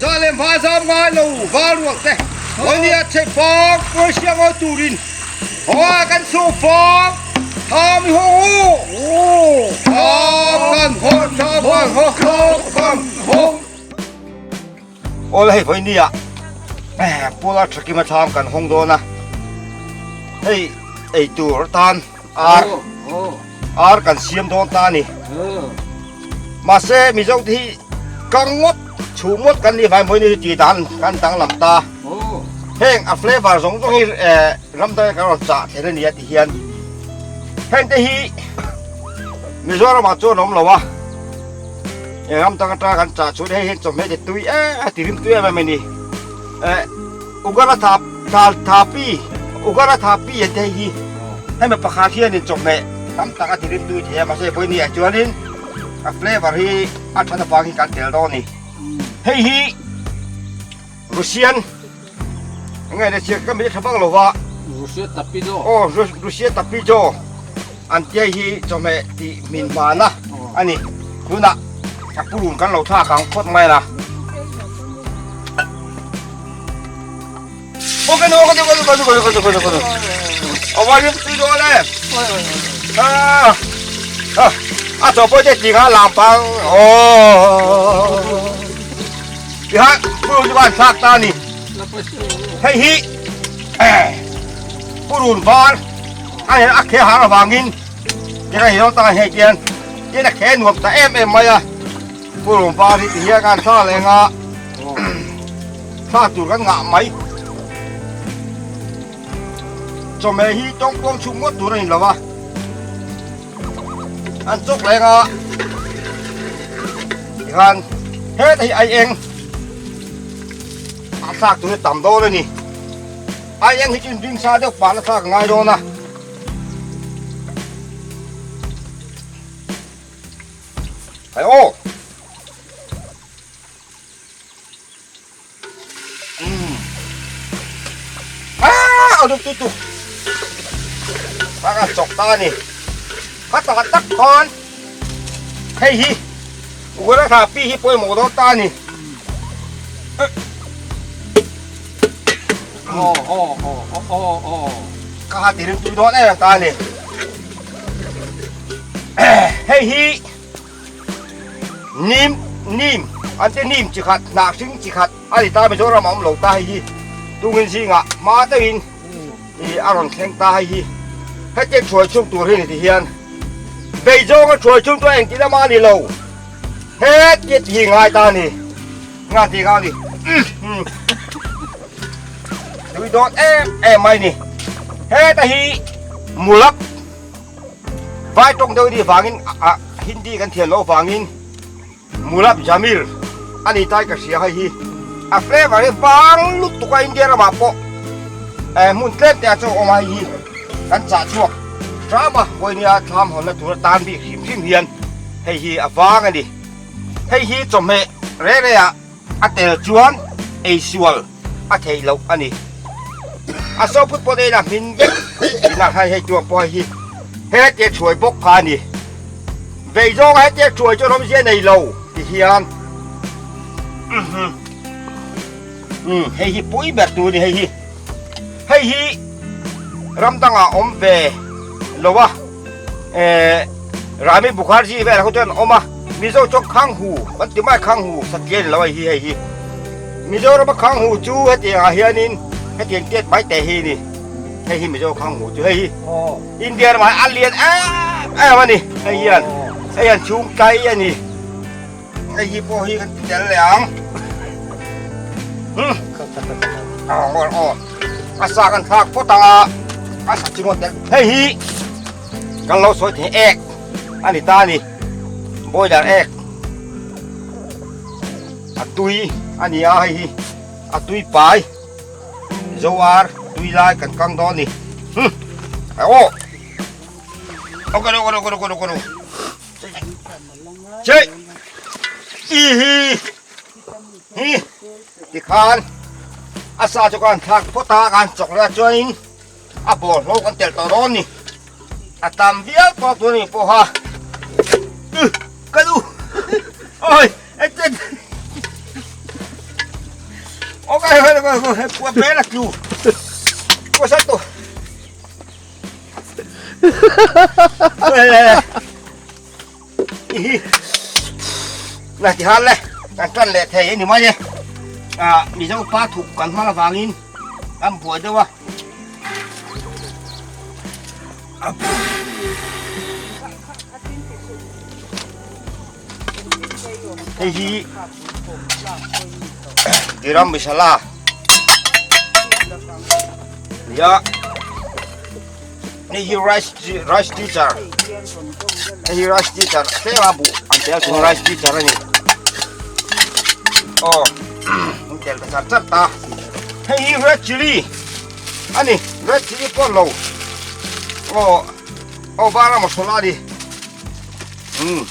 Za leh hma zam ngai lo val ruak te Hawinia chheih fang Persia ngawi turin Haw kan su fang Tham i hawng u Tham kan haw tham kan haw tham kan haw Aw hei vawinia Pula Thakima thlam kan hawng dawn a hei ei tur atan ar ar kan siam dawn ta a ni mahse Mizo te hi kang ngawt chhum ngawt kan nih vang vawiin hi tih dan kan danglam ta heng a flavour zawng zawng hi ram dang kan rawn chah thei a ni a ti hian heng te hi Mizoram ah chuan a awm lo a ram dang atanga kan chah chuan hei hian chawhmeh te tui em a ti rim tui em em a ni eh Ugara tha tha thapi Ugara thapi an ti hei hi hemi pakhat hianin chawhmeh tam tak a ti rim tui thei a mahse vawiin ah chuanin a flavour hi a that avangin kan tel dawn a ni hei hi Russian enge le chiah ka mi tha vak lo va Russia tapijo aw Russia tapijo an tia hi chawhmeh tih hmin hmana a ni tunah a purun kan lo thlak ang phawt mai la Ok no ka ka ka ka ka ka ka Awa rim tui dawn e Ah Ah a chaw pawh te ti kha lam pang oh Tiha purun chu kan thlak ta a ni. Hei hi purun var a hian a khe har avangin tikhan hi zawng takah hei tian tin a khe nuam ta em em mai a. Purun var hi tihian kan thla leh anga thla tur kan ngah mai. Chawhmeh hi tawngpawng chhuk ngawt tur a ni lo a. An chawk leh anga tikhan heta hi ai eng a thlak tur hi tam dawn a ni ai eng hi chu inring sa deuh pah na thlak a ngai dawn a ai aw Ah, tu tu tu. Các anh chọc ta nè. Các ta tắc con. Hei hi. Ua ra tha pi hi pawimawh dawn ta ni. Oh oh oh oh oh oh. Ka ha ti rim tui dawn em ta ni. Hei hi Nim nim an ti nim chi khat hnah hring chi khat a ni ta Mizoram a awm lo ta hei hi tungin zingah hma deuhin ih a rawn thleng ta hei hi hetiang thuai chhung tur hi ni ti hian beizawnga thuai chhung chu engti lama a ni lo hetia ti hi ngai ta a ni nga ti nga a ni tui dawn em em mai ni heta hi mulak. Vai tawng deuh anih vangin ah Hindi kan thian loh vangin Mulab Jamir a ni tai ka hria hei hi a flavour hi vang lutuk a India ramah pawh eh hmun tlem te ah chuan a awm a hei hi kan chah chhuak hram a vawinia thlam hawnna tura tan bik hrim hrim hian hei hi a vang a ni hei hi chawhmeh reh reh ah A tel chuan ei sual a theih loh a ni. A soput pawh nen a hmin vek tihna khan hei tuang pawh hi hetia thuai bawk kha a ni. Vei zawnga hetia thuai chu rawmzia nei lo ti hian umm hei hi pui ber tur a ni hei hi. Hei hi ram dangah awm ve lo a. Eh Rami Mukherjee velah khaw chuan an awm a, Mizo chuan Khanghu kan ti mai Khanghu satliah ni lo hei hi hei hi. Mizorama Khanghu chu hetiang ah hianin hetiang tiat mai teh hi ni. Hei hi Mizo Khanghu chu hei hi. India ramah hian a lian em em a ni hei hian hei hian chhung tlai a ni. Hei hi pawh hi kan ti tel leh ang. Hmm. Aw aw a sa kan thlak phawt ang a a sa chi ngawt tel hei hi kan lo sawi thei ek a ni ta a ni boiler ek a tui a ni a hei hi a tui pai zoar tui lai kan kang dawn a ni hmm aw ok ok ok ok ok ok Che i hi hi tikhan a sa chu kan thlak phawt a kan chawk leh a chuanin a bawlhhlawh kan telh tawh dawn a ni a tam viau tawh tur a ni pawha ka nu oi Ok, pua pe la tlu. Pua sa tu. Na ti han le. Kan tan leh thei ani mai e. À, Mizo pa thuk kan hmang avangin kan buai deuh a. Hei hi Garam masala nia hei hi rice rice teacher hei hi rice teacher tlem a buh an tel chung rice teacher a ni aw an tel ta char char ta hei hi red chilli a ni red chilli pawh lo aw aw bara masala a ni. Um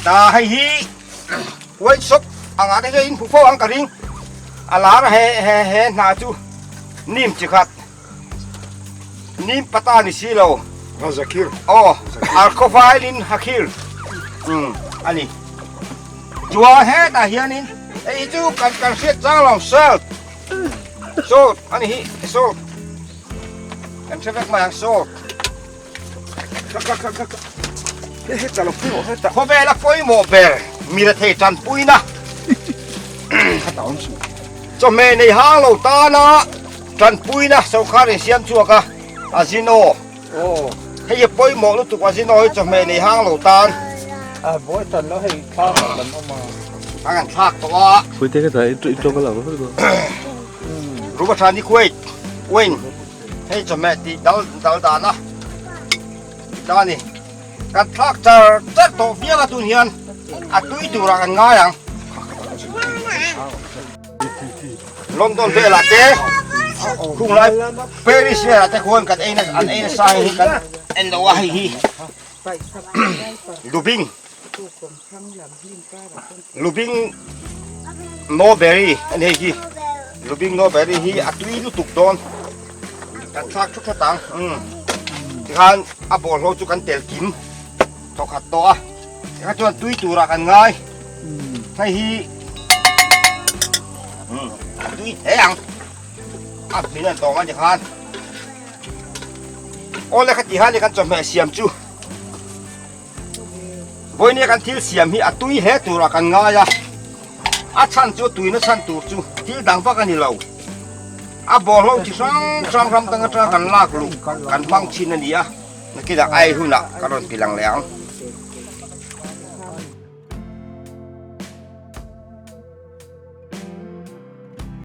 ta hei hi white shop anga te hian in hmu fo ang ka ring a lar he he he hna chu nim chi khat nim pata ni si lo Razakir aw alkhovailin hakhir um ani chuan hetah hianin hei chu kan kan hriat chang lo salt salt ani hi salt kan hre vek mai ang salt Khawvela pawimawh ber mira thei tanpuina chawhmeh nei hang lo tana tanpuina sorkar in siam chhuak a Azino hei hi pawimawh lutuk Azino hi chawhmeh nei hang lo tan a kan thlak tawh a Rubathani Kuwait Wayne Hei chawhmeh tih dal dal dan a ta a ni. Kan thlak char char tawh viau a tun hian a tui turah kan ngai ang. London velah te khung lai Paris velah te khuan kan ei an ei nasa hei hi kan en lo a hei hi lubing lubing mulberry a ni hei hi lubing mulberry hi a tui lutuk dawn kan thlak thut thut ang umm tikhan a bawlhhlawh chu kan tel kim thawkhat tawh a tikhan chuan tui turah kan ngai hei hi umm a tui hle ang a hmin an tawng a tikhan awle kha ti han ni kan chawhmeh siam chu. Vawinia kan thil siam hi a tui hle turah kan ngai a, a chhan chu tuina chhan tur chu thil dang vak a ni lo. A bawlhlo chi hrang hrang ram dang atanga kan lak luh kan hmang thin a ni a, nakinah ai hunah ka rawn ti lang leh ang.